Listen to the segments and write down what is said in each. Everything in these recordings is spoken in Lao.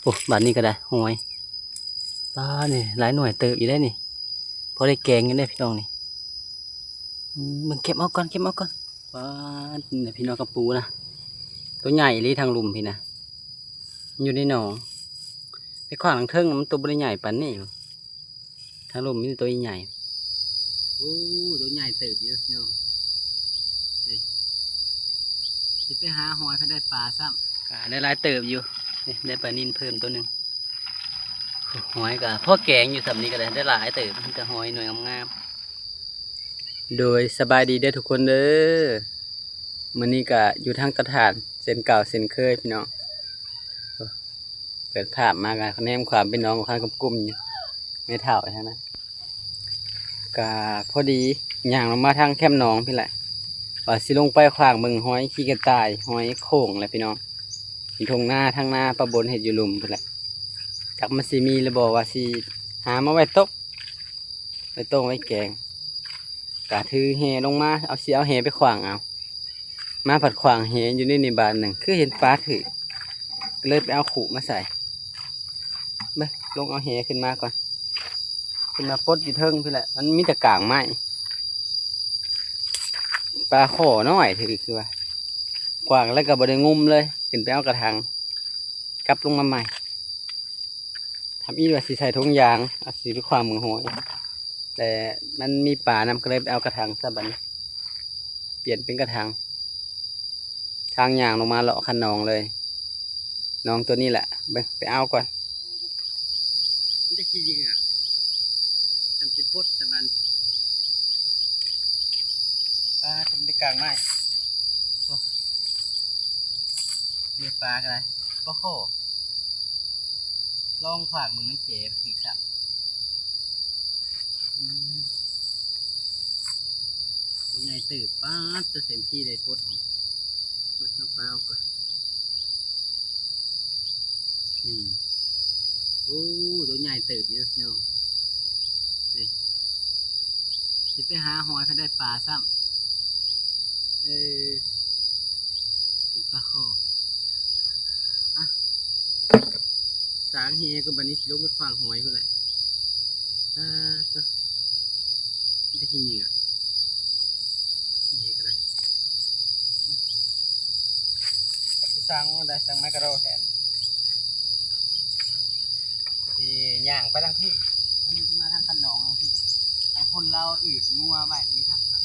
ໂອ້ ບາດນີ້ກໍໄດ້ຫອຍ ປາດນີ້ຫຼາຍໜ່ວຍເຕີບຢູ່ເດ້ນີ້ ພໍໄດ້ແກງຢູ່ເດ້ພີ່ນ້ອງນີ້. ອືມ ເບິ່ງ ເກັບເອົາກ່ອນ ເກັບເອົາກ່ອນ. ປາດ ນີ້ພີ່ນ້ອງ ກະປູນະ ໂຕໃຫຍ່ອີ່ຫຼີທາງລຸ່ມພີ້ນະ ຢູ່ໃນໜອງ. ໄປຂວາງທາງເທິງ ມັນໂຕບໍ່ໄດ້ໃຫຍ່ປານນີ້. ທາງລຸ່ມມີແຕ່ໂຕໃຫຍ່. ໂອ້ ໂຕໃຫຍ່ເຕີບຢູ່ພີ່ນ້ອງ. ນີ້ ຊິໄປຫາຫອຍ ຄັນໄດ້ປາຊ້ຳ ກະໄດ້ຫຼາຍເຕີບຢູ່. ນີ້ ໄດ້ປານິນເພີ່ມໂຕໜຶ່ງ. ຫອຍກະພໍແກງຢູ່ ສ່ຳນີ້ກໍໄດ້ ໄດ້ຫຼາຍເຕີບ ມີແຕ່ຫອຍໜ່ວຍງາມໆ. ໂດຍ ສະບາຍດີເດີທຸກຄົນເດີ. ມື້ນີ້ກະຢູ່ທາງຕະຖານເຊັ່ນເກົ່າເຊັ່ນເຄີຍພີ່ນ້ອງ. ເປີດພາບມາກະແນມຂວາມເປັນໜອງຄັນກຸ້ມໆຢູ່ ແມ່ເຖົ້າທາງນັ້ນ. ກະພໍດີຍ່າງລົງມາທາງແຄມໜອງພີ້ແຫຼະ ວ່າຊິລົງໄປຂວາງເບິ່ງຫອຍຂີ້ກະຕ່າຍ ຫອຍໂຂ່ງແຫຼະພີ່ນ້ອງ. ເປັນທົ່ງນາ ທາງນາປ້າບົນເຮັດຢູ່ລຸ່ມພຸ້ນແຫຼະ ຈັກມັນຊິມີຫຼືບໍ່ ວ່າຊິຫາມາໄວ້ຕົກ ໄວ້ຕົ້ມໄວ້ແກງ. ກະຖືແຫລົງມາ ເອົາ ຊິເອົາແຫໄປຂວາງເອົາ. ມາພັດຂວາງແຫຢູ່ໃນນີ້ບາດໜຶ່ງ ຄືເຫັນປາຖືກ ກໍເລີຍໄປເອົາຂຸມາໃສ່. ເບິ່ງ ລົງເອົາແຫຂຶ້ນມາກ່ອນ ຂຶ້ນມາປົດຢູ່ເທິງພີ້ແຫຼະ ມັນມີແຕ່ກາງໄມ້. ປາຄໍນ້ອຍຖືກຄືວ່າ ຂວາງແລ້ວກໍບໍ່ໄດ້ງຸມເລີຍ ຂຶ້ນໄປເອົາກະຖາງ ກັບລົງມາໃໝ່. ທຳອິດວ່າຊິໃສ່ຖົງຢາງ ອາດຊິໄປຂວາງເບິ່ງຫອຍ ແຕ່ມັນມີປານຳ ກໍເລີຍໄປເອົາກະຖາງຊະບັດນີ້ ປ່ຽນເປັນກະຖາງ. ທາງຍ່າງລົງມາເລາະຄັນໜອງເລີຍ ໜອງຕົວນີ້ແຫຼະ. ເບິ່ງ ໄປເອົາກ່ອນ ມີແຕ່ຂີ້ເຫຍື້ອ ຈຳຊິປົດຕະບັນ. ປາ ເປັນໄດ້ກາງໄມ້ ໂອ້ ມີປາກໍໄດ້ ປາຄໍ ລອງຂວາງເບິ່ງໃນແຈ ມັນຖືກສະ ອືມ ໂຕໃຫຍ່ເຕີບ. ປາດ ຕົວເຕັມທີ່ໄດ້ປົດອອກ ເບິ່ງ ເອົາປາອອກກ່ອນ. ນີ້ ໂອ້ ໂຕໃຫຍ່ເຕີບຢູ່ເນາະ ນີ້ ຊິໄປຫາຫອຍ ຄັນໄດ້ປາຊ້ຳ. ເອີ ເປັນປາຄໍ ອະ ສາງແຫກ່ອນ ບາດນີ້ຊິລົງໄປຂວາງຫອຍພຸ້ນແຫຼະ. ເອີ ໂຕ ມີແຕ່ຂີ້ເຫຍື້ອ ນີ້ກໍໄດ້ ຈັກຊິສ້າງໄດ້ ສ້າງໄມ້ກະໂດແທນ. ຊິຍ່າງໄປທາງພີ້ ມັນຊິມາທາງຄັນໜອງທາງພີ້ ທາງພຸ້ນລາວອືດງົວໄວ້ ມີທາງເຂົ້າ.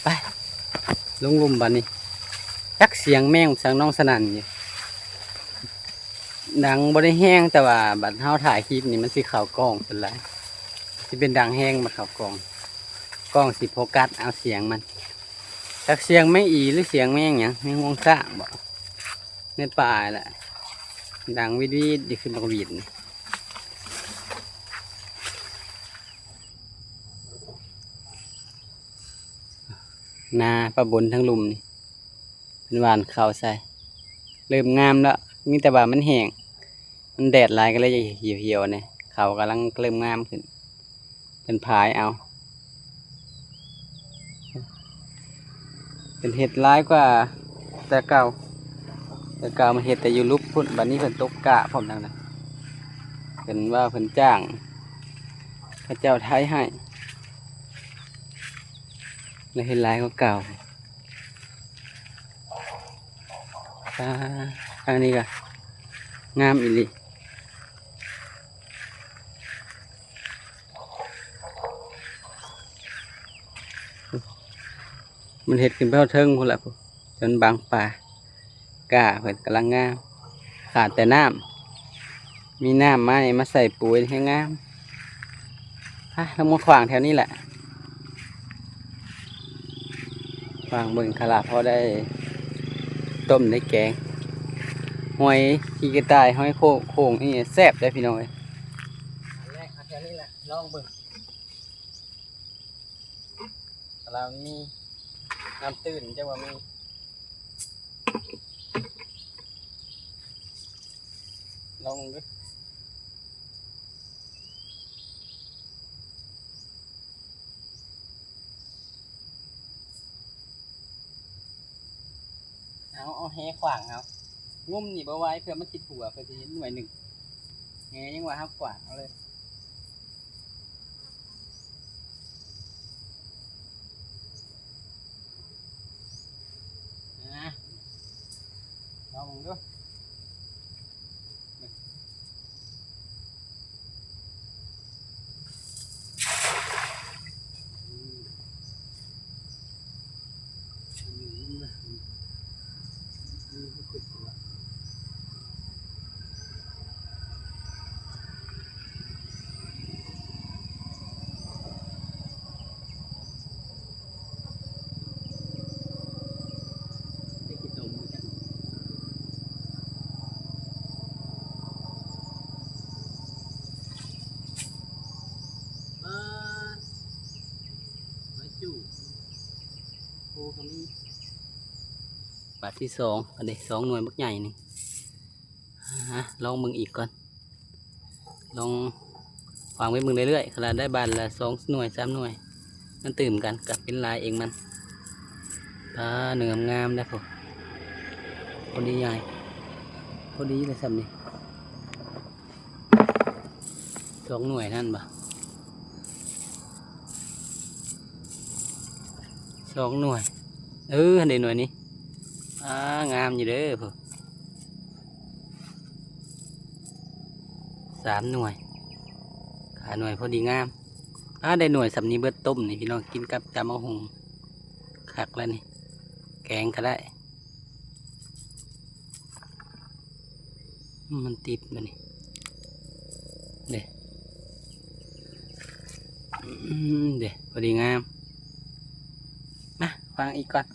ໄປ ລົງລຸ່ມບາດນີ້ ຈັກສຽງແມງສັງນອງສະໜັ່ນຢູ່. ດັງບໍ່ໄດ້ແຮງ ແຕ່ວ່າບັດເຮົາຖ່າຍຄລິບນີ້ ມັນຊິເຂົ້າກ້ອງເປັນຫຼາຍ ຊິເປັນດັງແຮງບັດເຂົ້າກ້ອງ ກ້ອງຊິໂຟກັສເອົາສຽງມັນ. ຈັກສຽງແມງອີ່ ຫຼື ສຽງແມງຫຍັງ ແມງງວງຊ້າງບໍ ໃນປ່າແຫຼະ ດັງວິດໆຢູ່ ຄືບັກຫວີດນີ້. ນາປ້າບົນທາງລຸ່ມນີ້ ເພິ່ນຫວ່ານເຂົ້າໃສ່ ເລີ່ມງາມແລ້ວ ມີແຕ່ວ່າມັນແຫ້ງ ມັນແດດຫຼາຍກໍເລີຍຈະຫ່ຽວໆແດ່. ເຂົ້າກຳລັງເລີ່ມງາມຂຶ້ນ ເພິ່ນຜາຍເອົາ ເພິ່ນເຮັດຫຼາຍກວ່າແຕ່ເກົ່າ. ແຕ່ເກົ່າມັນເຮັດແຕ່ຢູ່ຫຼຸບພຸ້ນ ບັດນີ້ເພິ່ນຕົກກ້າພ້ອມທັງນັ້ນ ເພິ່ນວ່າເພິ່ນຈ້າງເຂົາເຈົ້າໄຖໃຫ້ ແລ້ວເຮັດຫຼາຍກວ່າເກົ່າ. ອ່າ ທາງນີ້ກໍງາມອີ່ຫຼີ ມັນເຮັດຂຶ້ນໄປຮອດເທິງພຸ້ນລະ ຈົນບັງປ່າ. ກ້າເພິ່ນກຳລັງງາມ ຂາດແຕ່ນ້ຳ ມີນ້ຳມານີ້ມາໃສ່ປຸ໋ຍແຮງງາມ. ພາລົງມາຂວາງແຖວນີ້ແຫຼະ ຂວາງເບິ່ງຄະລະ ພໍໄດ້ຕົ້ມໄດ້ແກງ. ຫອຍຂີ້ກະຕ່າຍ ຫອຍໂຂ- ໂຂງນີ້ແຊບເດ້ພີ່ນ້ອງເອີຍ. ອັນແລກເອົາແຖວນີ້ແຫຼະ ລອງເບິ່ງ ລາວມີນ້ຳຕື້ນ ຈັກວ່າມີ ລອງເບິ່ງເດີ້. ເອົາ ເອົາແຫຂວາງເອົາ ງຸ້ມນີ້ບໍ່ໄຫວ ເພື່ອມັນຊິທົ່ວ ເພື່ອຊິເຫັນໜ່ວຍໜຶ່ງ ແຫຍັງວ່າເຮົາກວາດເອົາເລີຍ ນະ ລອງເບິ່ງດູ. ບາດທີສອງ ອັນນີ້ສອງໜ່ວຍບັກໃຫຍ່ນີ້ ອາ ລອງເບິ່ງອີກກ່ອນ ລອງຂວາງໄວ້ເບິ່ງເລື້ອຍໆ ຄັນວ່າໄດ້ບາດລະສອງໜ່ວຍສາມໜ່ວຍ ມັນຕື່ມກັນກະເປັນລາຍເອງມັນ ອາ ໜ່ວຍງາມໆ ໄດ໋ພຸ້ນ ພໍດີໃຫຍ່ ພໍດີລະສ່ຳນີ້. ສອງໜ່ວຍນັ້ນບໍ່ ສອງໜ່ວຍ ເອີ ຫັ້ນເດໜ່ວຍນີ້ ອາ ງາມຢູ່ເດີ ສາມໜ່ວຍ ຂາໜ່ວຍພໍດີງາມ ອາ ໄດ້ໜ່ວຍສ່ຳນີ້ເບິດຕົ້ມນີ້ ພີ່ນ້ອງ ກິນກັບຕຳບັກຫຸ່ງ ຄັກແລ້ວນີ້ ແກງກະໄດ້. ມັນຕິດບາດນີ້ ເດ້ ອືມ ເດ້ ພໍດີງາມ ມາ ຂວາງອີກກ່ອນ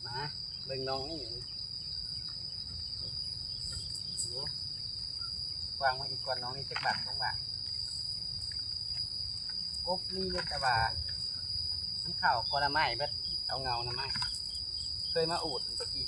ມາ ເບິ່ງໜອງນີ້ ຂວາງມາອີກກ່ອນ ໜອງນີ້ຈັກບາດ ສອງບາດ ກົບມີຢູ່ ແຕ່ວ່າມັນເຂົ້າກົກໜໍ່ໄມ້ເບິດ ເອົາເຫງົາໜໍ່ໄມ້ ເຄີຍມາອູດຕະກີ້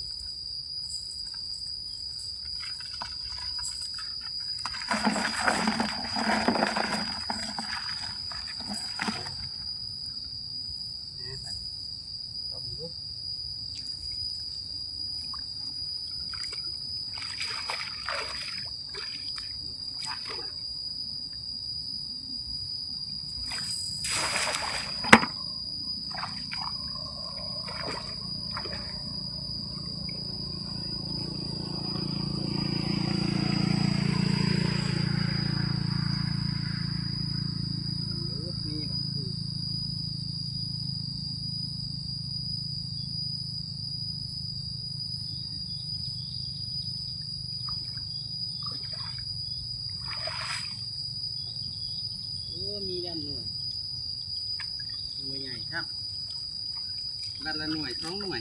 ໂອ້ ມີດຳໜ່ວຍ ໜ່ວຍໃຫຍ່ຄັບ ບາດລະໜ່ວຍ ສອງໜ່ວຍ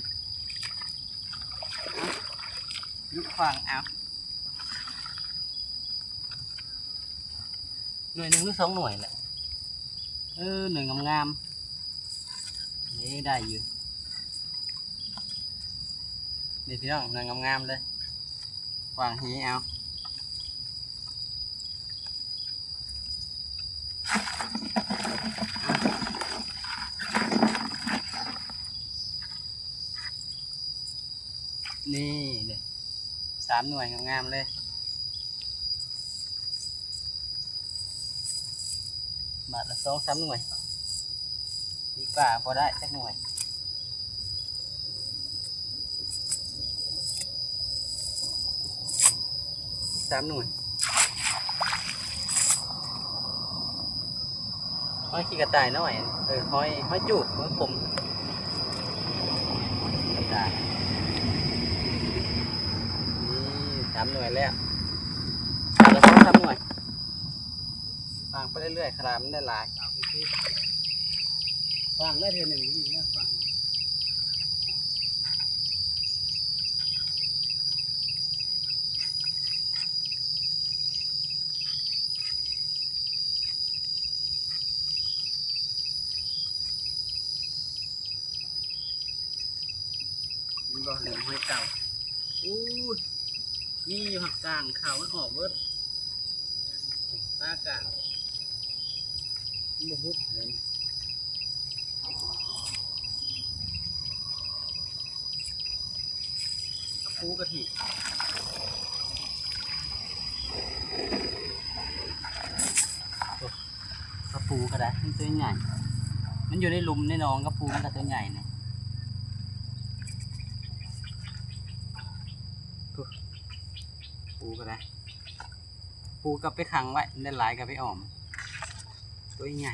ຍົກຂວາງເອົາ ໜ່ວຍໜຶ່ງຫຼືສອງໜ່ວຍແຫຼະ ເອີ ໜ່ວຍງາມໆ ນີ້ໄດ້ຢູ່ ນີ້ພີ່ນ້ອງ ໜ່ວຍງາມໆເລີຍ ຂວາງເຫເອົາ ນີ້ເດ້ ສາມໜ່ວຍງາມໆເລີຍ ບາດລະສອງສາມໜ່ວຍ ດີກວ່າບໍ່ໄດ້ຈັກໜ່ວຍ ສາມໜ່ວຍ ຫອຍຂີ້ກະຕ່າຍນ້ອຍ ເອີ ຫອຍ ຫອຍຈູດ ຫອຍຂົມ ກະຕ່າຍ ນີ້ສາມໜ່ວຍແລ້ວ ແລ້ວສອງສາມໜ່ວຍ ວາງໄປເລື້ອຍໆ ຂະໜາດມັນໄດ້ຫຼາຍ ວາງໄດ້ເທື່ອໜຶ່ງນີ້ນະ ວາງ. ກໍເຫຼືອຫອຍເກົ່າ. ໂອ້ຍ ມີຢູ່ຫາກກາງຂາວມັນອອກເບິດ ປາກາງມັນບໍ່ຮຸບເລີຍ. ກະປູກະທິ ໂອ້ ກະປູກະໄດ້ ມັນຕົວໃຫຍ່ ມັນຢູ່ໃນຫຼຸມໃນໜອງ. ກະປູມັນກະຕົວໃຫຍ່ນີ້ ໂອ້ ກະປູກະໄດ້. ປູກະໄປຂັງໄວ້ ໄດ້ຫຼາຍກະໄປອ້ອມ ຕົວໃຫຍ່.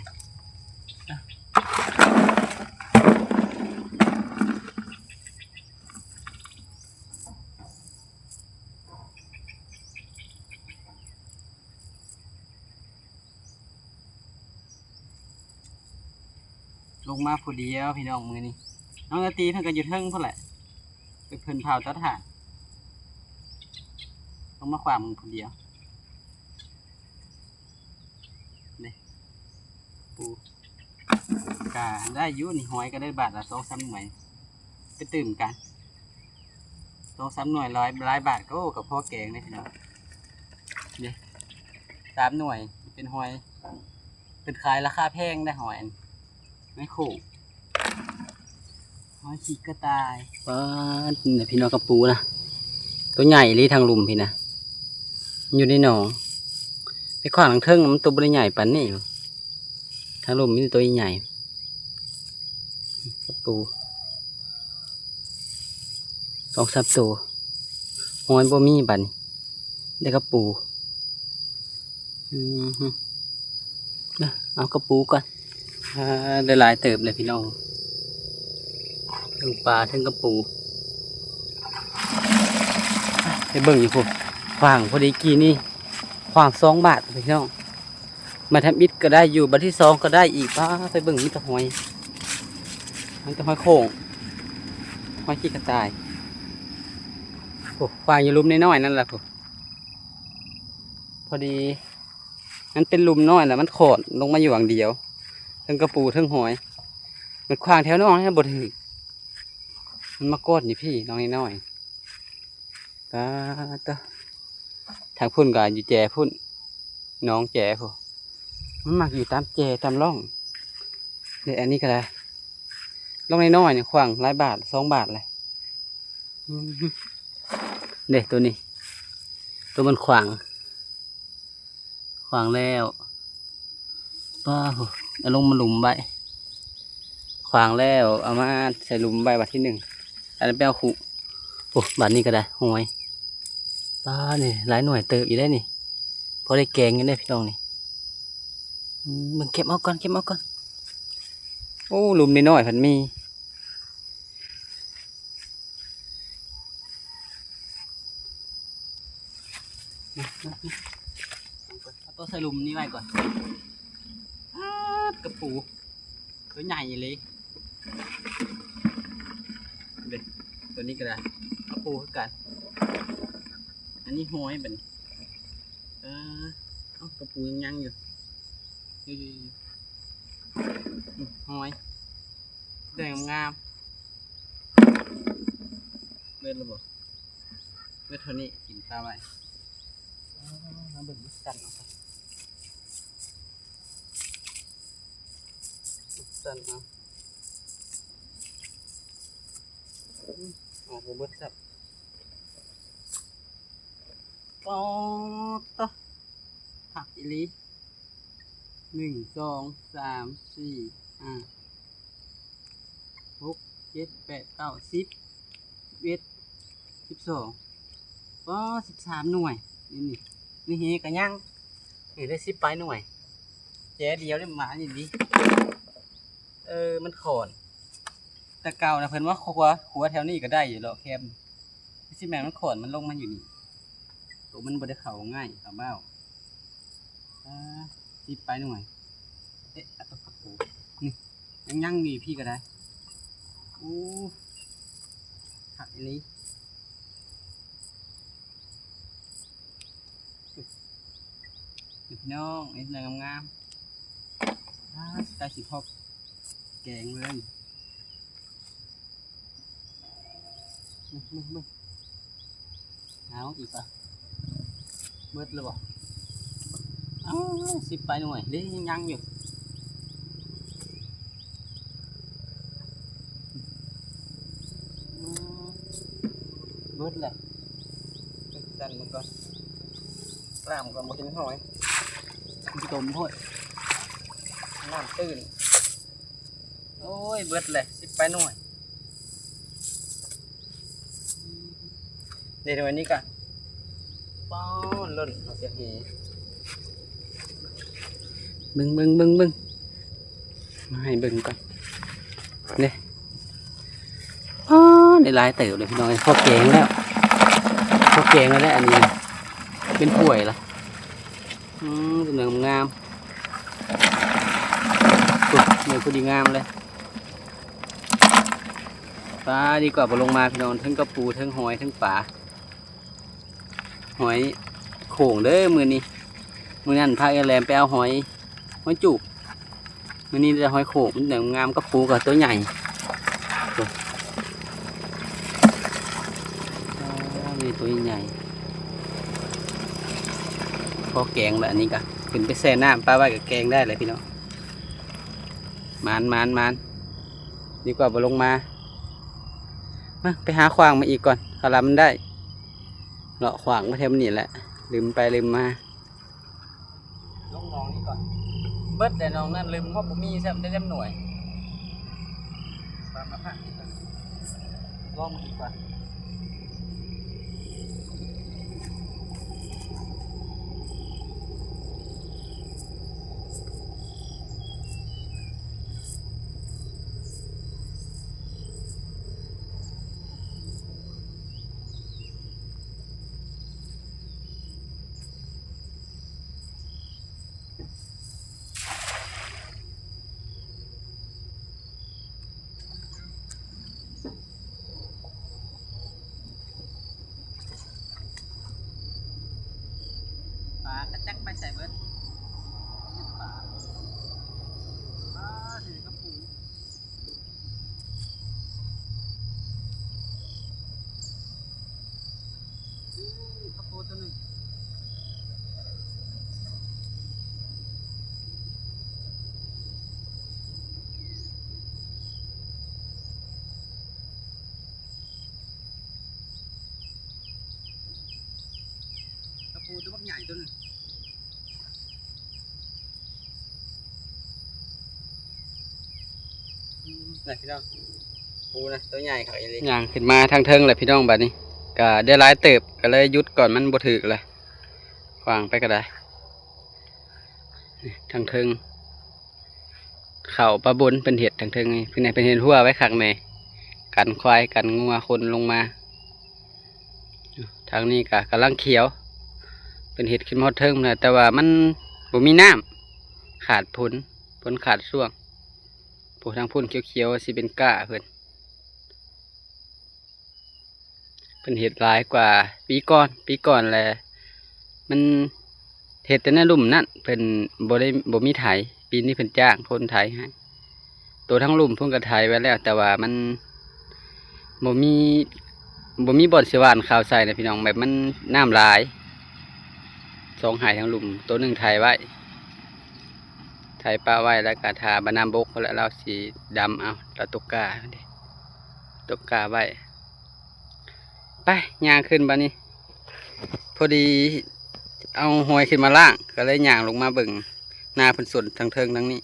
ລົງມາຜູ້ດຽວພີ່ນ້ອງມື້ນີ້. ນ້ອງລາຕີເພິ່ນກະຢູ່ເທິງພຸ້ນແຫຼະ ເພິ່ນເຜົາເຕົາຖ່ານ ລົງມາຂວາງຜູ້ດຽວ. ນີ້ ປູກະໄດ້ຢູ່ນີ້ ຫອຍກະໄດ້ບາດລະສອງສາມໜ່ວຍ ໄປຕື່ມກັນ ສອງສາມໜ່ວຍ ຫຼາຍ ຫຼາຍບາດກະ ໂອ້ ກະພໍແກງເດ້ພີ່ນ້ອງ. ນີ້ ສາມໜ່ວຍ ເປັນຫອຍ ເພິ່ນຂາຍລາຄາແພງໄດ໋ ຫອຍ ໃນໂຄກ ຫອຍຂີ້ກະຕ່າຍ. ປາດ ນີ້ພີ່ນ້ອງ ກະປູນະ ໂຕໃຫຍ່ອີ່ຫຼີ ທາງລຸ່ມພີ້ນະ ຢູ່ໃນໜອງ. ໄປຂວາງທາງເທິງ ມັນໂຕບໍ່ໄດ້ໃຫຍ່ປານນີ້ ທາງລຸ່ມມີແຕ່ໂຕໃຫຍ່ໆ ກະປູ ສອງສາມໂຕ ຫອຍບໍ່ມີບາດນີ້ ໄດ້ກະປູ. ອືມ ນະ ເອົາກະປູກ່ອນ. ອ່າ ໄດ້ຫຼາຍເຕີບເລີຍພີ່ນ້ອງ ເທິງປາເທິງກະປູ. ໄປເບິ່ງຢູ່ພຸ້ນ ຂວາງພໍດີກີ້ນີ້ ຂວາງສອງບາດພີ່ນ້ອງ. ມາທຳອິດກະໄດ້ຢູ່ ບາດທີສອງກະໄດ້ອີກ. ປາ ໄປເບິ່ງມີແຕ່ຫອຍ ມີແຕ່ຫອຍໂຂ່ງ ຫອຍຂີ້ກະຕ່າຍ. ໂອ້ ຂວາງຢູ່ລຸ່ມນ້ອຍໆນັ້ນລະພຸ້ນ. ພໍດີມັນເປັນລຸ່ມນ້ອຍລະ ມັນຂອດລົງມາຢູ່ຫວ່າງດຽວ ເທິງກະປູເທິງຫອຍ. ມັນຂວາງແຖວນອກຫັ້ນບໍ່ຖືກ ມັນມາກອດຢູ່ພີ້ ນ້ອງນ້ອຍໆ. ປາດໂທ້ ທາງພຸ້ນກະຢູ່ແຈພຸ້ນ ໜອງແຈພຸ້ນ ມັນມັກຢູ່ຕາມແຈຕາມຮ່ອງ. ເດ ອັນນີ້ກະໄດ້ ຮ່ອງນ້ອຍໆນີ້ ຂວາງຫຼາຍບາດ ສອງບາດແຫຼະ. ອືມ ເດ ໂຕນີ້ ໂຕມັນຂວາງ ຂວາງແລ້ວ ປາໂທ້ ເອົາລົງມາລຸ່ມໄວ້ ຂວາງແລ້ວ ເອົາມາໃສ່ລຸ່ມໄວ້ບາດທີໜຶ່ງ. ອັນນັ້ນໄປເອົາຄຸ ໂອ້ ບາດນີ້ກະໄດ້ຫອຍ. ປາ ນີ້ຫຼາຍໜ່ວຍເຕີບຢູ່ເດ້ນີ້ ພໍໄດ້ແກງຢູ່ເດ້ພີ່ນ້ອງນີ້. ອືມ ເບິ່ງ ເກັບເອົາກ່ອນ ເກັບເອົາກ່ອນ. ໂອ້ ລຸ່ມນ້ອຍໆພັດມີ. ເອົາໂຕໃສ່ລຸ່ມນີ້ໄວ້ກ່ອນ. ປາດ ກະປູ ໂຕໃຫຍ່ອີ່ຫຼີເດ້. ໂຕນີ້ກະໄດ້ ກະປູຄືກັນ. ອັນນີ້ຫອຍບາດນີ້. ເອີ ເອົາ ກະປູຍັງຢູ່ ຢູ່ໆ ອືມ ຫອຍ ໄດ້ງາມໆ. ເບິດລະບໍ່? ເບິດເທົ່ານີ້ ກິນປາໄວ້. ມາເບິ່ງມັນສັ່ນເອົາ ສັ່ນເອົາ. ອືມ ອອກບໍ່ເບິດຊ້ຳ. ປາດໂທ້ ຄັກອີ່ຫຼີ. ໜຶ່ງ ສອງ ສາມ ສີ່ ຫ້າ ຫົກ ເຈັດ ແປດ ເກົ້າ ສິບ ສິບເອັດ ສິບສອງ ປາດ ສິບສາມໜ່ວຍ. ນີ້ ນີ້ເຮກະຍັງ ນີ້ໄດ້ສິບປາຍໜ່ວຍ. ແຈດຽວໄດ້ມານີ້ດີ. ເອີ ມັນຂອນ ແຕ່ເກົ່ານະ ເພິ່ນມາຂົວ ຂົວແຖວນີ້ກະໄດ້ຢູ່ເລາະແຄມ. ຊິແມ່ນມັນຂອນ ມັນລົງມາຢູ່ນີ້ ໂຕມັນບໍ່ໄດ້ເຂົ້າງ່າຍ ເຂົ້າເບົາ. ອາ ສິບປາຍໜ່ວຍ. ເອະ ນີ້ ຍັງ ຍັງຢູ່ພີ້ກະໄດ້. ໂອ້ ຄັກອີ່ຫຼີ. ນີ້ພີ່ນ້ອງ ເຮັດໜ່ວຍງາມໆ. ອາ ໃກ້ຊິພໍແກງເລີຍ. ເບິ່ງໆໆ ເອົາອີກລະ ເບິດແລ້ວບໍ່? ເອົາ ສິບປາຍໜ່ວຍເດ້ ຍັງຢູ່. ອືມ ເບິດແລ້ວ. ສັ່ນມັນກ່ອນ ລ້າງກ່ອນ ບໍ່ເຫັນຫອຍ ມັນຕົມໂພດ ນ້ຳຕື້ນ. ໂອ້ຍ ເບິດແຫຼະ ສິບປາຍໜ່ວຍ. ເດ ໜ່ວຍນີ້ກະ ປ້ອ ລົ້ນເອົາເສຍເຮ. ເບິ່ງ ເບິ່ງ ເບິ່ງ ເບິ່ງ ມາໃຫ້ເບິ່ງກ່ອນເດ້. ອໍ ໄດ້ຫຼາຍເຕີບເລີຍພີ່ນ້ອງເອີຍ. ພໍແກງແລ້ວ ພໍແກງແລ້ວແຫຼະ ອັນນີ້ນະ ເປັນຖ້ວຍລະ. ອືມ ເປັນໜ່ວຍງາມໆ ໂອ້ ໜ່ວຍພໍດີງາມເລີຍ. ປາ ດີກວ່າບໍ່ລົງມາພີ່ນ້ອງ ເທິງກະປູ ເທິງຫອຍ ເທິງປາ. ຫອຍໂຂງເດີມື້ນີ້ ມື້ນັ້ນພາເອື້ອຍແຫຼມໄປເອົາຫອຍ ຫອຍຈູບ. ມື້ນີ້ໄດ້ຫອຍໂຂງ ມັນງາມ ກະປູກະໂຕໃຫຍ່. ໂອ້ ນີ້ໂຕໃຫຍ່ ພໍແກງລະ. ອັນນີ້ກະຂຶ້ນໄປແຊ່ນ້ຳປາໄວ້ກະແກງໄດ້ແຫຼະພີ່ນ້ອງ. ໝານ ໝານ ໝານ ດີກວ່າບໍ່ລົງມາ. ມາ ໄປຫາຂວ້າງມາອີກກ່ອນ ຄາລາມັນໄດ້. ເລາະຂວ້າງມາແຖວນີ້ແຫຼະ ລືມໄປລືມມາ. ລົງໜອງນີ້ກ່ອນ ເບິດແລ້ວໜອງນັ້ນ ລືມ ເຮົາບໍ່ມີຊ້ຳ ໄດ້ເລັມໜ່ວຍ. ຕາມມາພັກອີກກ່ອນ ລອງອີກກ່ອນ. ປາກະຈັກໄປໃສເບິດ ປາ ປາ ຖືກະປູ. ອືມ ກະປູໂຕໜຶ່ງ ກະປູໂຕບັກໃຫຍ່ໂຕໜຶ່ງ. ອືມ ນະພີ່ນ້ອງ ປູນະ ໂຕໃຫຍ່ຄັກອີ່ຫຼີ. ຍ່າງຂຶ້ນມາທາງເທິງແຫຼະພີ່ນ້ອງ ບາດນີ້ກະໄດ້ຫຼາຍເຕີບ ກະເລີຍຢຸດກ່ອນ ມັນບໍ່ຖືກລະ ຂວ້າງໄປກະໄດ້. ນີ້ທາງເທິງ ເຂົ້າປາບົນເພິ່ນເຮັດທາງເທິງນີ້ ເພິ່ນໃຫ້ເພິ່ນເຮັດຮົ້ວໄວ້ຄັກແນ່ ກັນຄວາຍກັນງົວຄົນລົງມາ. ທາງນີ້ກະກຳລັງຂຽວ ເພິ່ນເຮັດຂຶ້ນມາຮອດເທິງແລ້ວ ແຕ່ວ່າມັນບໍ່ມີນ້ຳ ຂາດຝົນ ຝົນຂາດຊ່ວງ. ໂອ້ ທາງພຸ້ນຂຽວໆ ຊິເປັນກ້າເພິ່ນ ເພິ່ນເຮັດຫຼາຍກວ່າປີກ່ອນ ປີກ່ອນແຫຼະ ມັນເຮັດແຕ່ໃນລຸ່ມນັ້ນ ເພິ່ນບໍ່ໄດ້ ບໍ່ມີໄຖ. ປີນີ້ເພິ່ນຈ້າງຄົນໄຖໃຫ້. ໂຕທາງລຸ່ມເພິ່ນກະໄຖໄວ້ແລ້ວ ແຕ່ວ່າມັນບໍ່ມີ ບໍ່ມີບ່ອນຊິຫວ່ານເຂົ້າໃສ່ນະພີ່ນ້ອງ ແບບມັນນ້ຳຫຼາຍ. ສອງໄຮ່ທາງລຸ່ມ ໂຕໜຶ່ງໄຖໄວ້ ໄຖປະໄວ້ ແລ້ວກະຖ້າບັດນ້ຳບົກແລ້ວ ລາວຊິດຳເອົາ ລາວຕົກກ້າເດ້ ຕົກກ້າໄວ້. ໄປ ຍ່າງຂຶ້ນບາດນີ້ ພໍດີເອົາຫອຍຂຶ້ນມາລ້າງ ກະເລີຍຍ່າງລົງມາເບິ່ງນາເພິ່ນສົນທາງເທິງທາງນີ້.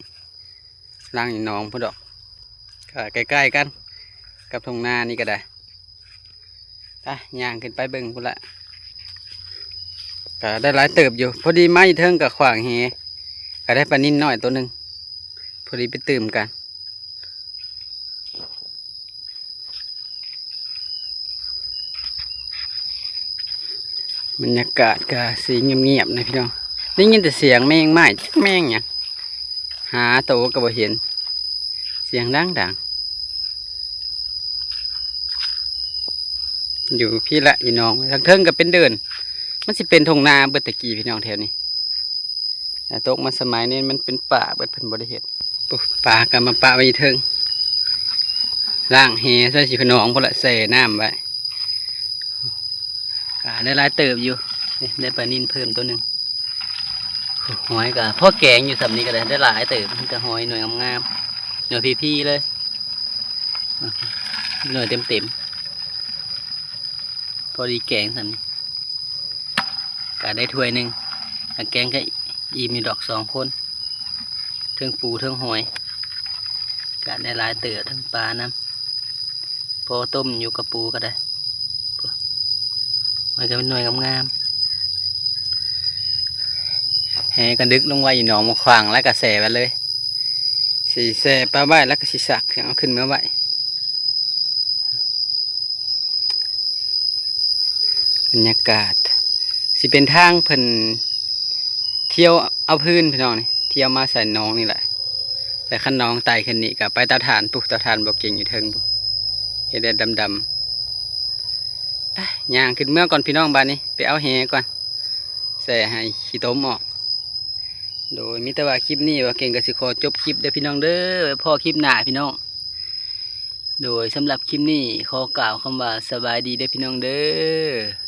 ລ້າງຢູ່ໜອງພຸ້ນດອກ ກະໃກ້ໆກັນກັບທົ່ງນານີ້ກະໄດ້. ໄປ ຍ່າງຂຶ້ນໄປເບິ່ງພຸ້ນລະ ກະໄດ້ຫຼາຍເຕີບຢູ່. ພໍດີມາຢູ່ເທິງກະຂວ້າງແຫ ກະໄດ້ປານິນນ້ອຍໂຕໜຶ່ງ ພໍດີໄປຕື່ມກັນ. ບັນຍາກາດກະຊິງຽບໆນະພີ່ນ້ອງ ໄດ້ຍິນແຕ່ສຽງແມງໄມ້ ຈັກແມງຫຍັງ ຫາໂຕກະບໍ່ເຫັນ ສຽງດັງໆ. ຢູ່ພີ້ລະ ອີ່ນ້ອງ ທາງເທິງກະເປັນເດີ່ນ ມັນຊິເປັນທົ່ງນາເບິດແຕ່ກີ້ພີ່ນ້ອງ ແຖວນີ້. ແຕ່ຕົກມາສະໄໝນີ້ມັນເປັນປ່າເບິດ ເພິ່ນບໍ່ໄດ້ເຮັດ. ໂອ້ ປາກະມາປະໄວ້ຢູ່ເທິງ ລ້າງແຫໃສ່ຊິຂະໜອງພຸ້ນລະ ແຊ່ນ້ຳໄວ້. ປາໄດ້ຫຼາຍເຕີບຢູ່. ນີ້ ໄດ້ປານິນເພີ່ມໂຕໜຶ່ງ. ຫອຍກໍພໍແກງຢູ່ສ່ຳນີ້ກໍໄດ້ ໄດ້ຫຼາຍເຕີບ. ມີແຕ່ຫອຍໜ່ວຍງາມໆ ໜ່ວຍພີໆເລີຍ. ໜ່ວຍເຕັມໆ ພໍດີແກງສ່ຳນີ້ ກະໄດ້ຖ້ວຍໜຶ່ງ. ກະແກງກະອີ່ມຢູ່ດອກສອງຄົນ ເທິງປູເທິງຫອຍ. ກະໄດ້ຫຼາຍເຕີບ ທັງປານຳ ພໍຕົ້ມຢູ່ກັບປູກໍໄດ້. ຫອຍກໍເປັນໜ່ວຍງາມໆ. ແຫກໍດຶກລົງໄວ້ຢູ່ໜອງໝາກຂວາງ ແລ້ວກໍແຊ່ໄວ້ເລີຍ. ຊິແຊ່ປາໄວ້ ແລ້ວກໍຊິຊັກ ເອົາຂຶ້ນເມືອໄວ້. ບັນຍາກາດ ຊິເປັນທາງເພິ່ນທ່ຽວເອົາພື້ນພີ່ນ້ອງນີ້ ທ່ຽວມາໃສ່ໜອງນີ້ແຫຼະ. ແຕ່ຄັນໜອງໄຕ່ຂຶ້ນນີ້ກໍໄປເຕົາຖ່ານ ປຸ້ນ ເຕົາຖ່ານບໍ່ເກັ່ງຢູ່ເທິງພຸ້ນ ເຮັດແດດດຳໆ. ໄປ ຍ່າງຂຶ້ນເມືອກ່ອນພີ່ນ້ອງ ບາດນີ້ໄປເອົາແຫກ່ອນ ແຊ່ໃຫ້ຂີ້ຕົມອອກ. ໂດຍ ມີແຕ່ວ່າຄລິບນີ້ບ່າວເກັ່ງກໍຊິຂໍຈົບຄລິບເດີພີ່ນ້ອງເດີ. ໄວ້ພໍ້ຄລິບໜ້າພີ່ນ້ອງ. ໂດຍ ສຳລັບຄລິບນີ້ຂໍກ່າວຄຳວ່າສະບາຍດີເດີພີ່ນ້ອງເດີ.